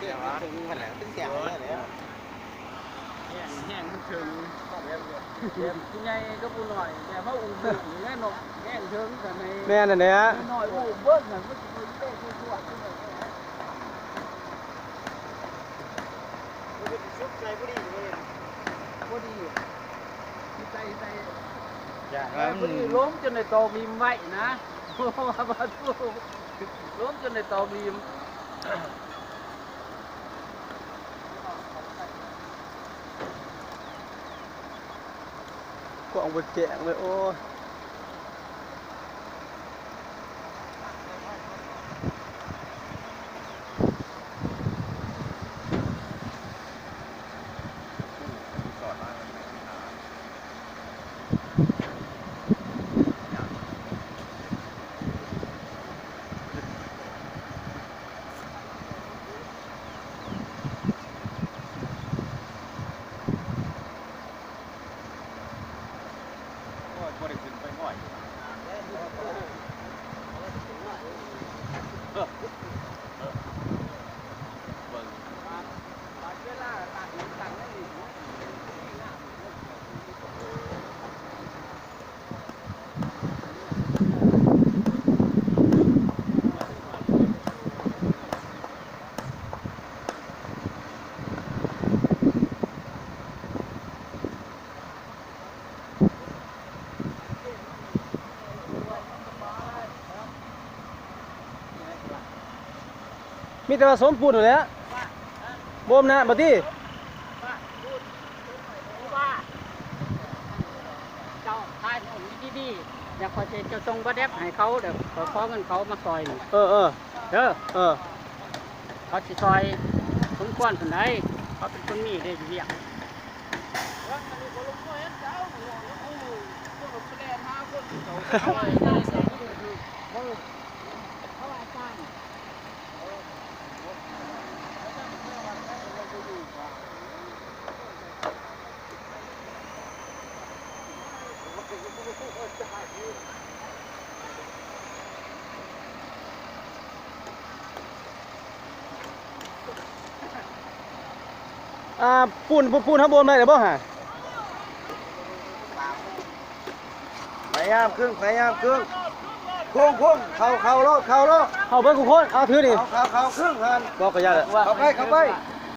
ເຖິງຫັ້ນແຫຼະ ເປັນແສນແລ້ວ ແຮງ ແຮງມັນເຖິງ ແບບ ແບບຜູ້ໃຫຍ່ກັບຜູ້ນ້ອຍ ແບບເຮົາອຸ້ມລູກນີ້ແຫຼະເນາະ ແຮງເຖິງກັນໃນ ແມ່ນຫັ້ນແຫຼະ ນ້ອຍອຸ້ມເບິ່ງຫັ້ນ ມັນຊິບໍ່ໄດ້ທົ່ວໆ ບໍ່ດີ ໃສ່ ໃສ່ ຢ່າງ ເອີ ມັນ ພໍດີລົງຈົນໄດ້ຕອກລິ້ມໄວ້ນະ ໂອ້ ວ່າ ວ່າ ລົງຈົນໄດ້ຕອກລິ້ມ. ກ້ອງບໍ່ແຈ້ງເລີຍ ໂອ້ຍ. ໂອ້ຍ ບໍ່ໄດ້ຂຶ້ນໄປຫ້ອຍ ເບິ່ງ ມີແຕ່ວ່າສົມປູນຫັ້ນແຫຼະ ບໍ່ນະ ບໍ່ຕິ ເຈົ້າຖ່າຍຮູບດີໆ ດຽວຂ້ອຍຊິ ເຈົ້າສົ່ງປາແດັບໃຫ້ເຂົາ ດຽວຂ້ອຍຂໍເງິນເຂົາມາຊ່ອຍນີ້ ເອີ ເອີ ເດີ ເອີ ເຂົາຊິຊ່ອຍສົມຄວນປານໃດ ເຂົາເປັນຄົນມີເດ້ຢູ່ວຽງ. ອ່າ ປູນ ປູນ ປູນ ເຮົາໂບນໄວ້ແລ້ວບໍ່ຫະ? ພະຍາຍາມຄຶ່ງ ພະຍາຍາມຄຶ່ງ ໂຄ້ງ ໂຄ້ງ ເຂົ້າ ເຂົ້າໂລດ ເຂົ້າໂລດ ເຂົ້າເບິດທຸກຄົນ ເອົາຖືນີ້ ເຂົ້າ ເຂົ້າ ເຂົ້າຄຶ່ງຫັ້ນ ບໍ່ກໍຢ່າແຫຼະ ເຂົ້າໄປ ເຂົ້າໄປ.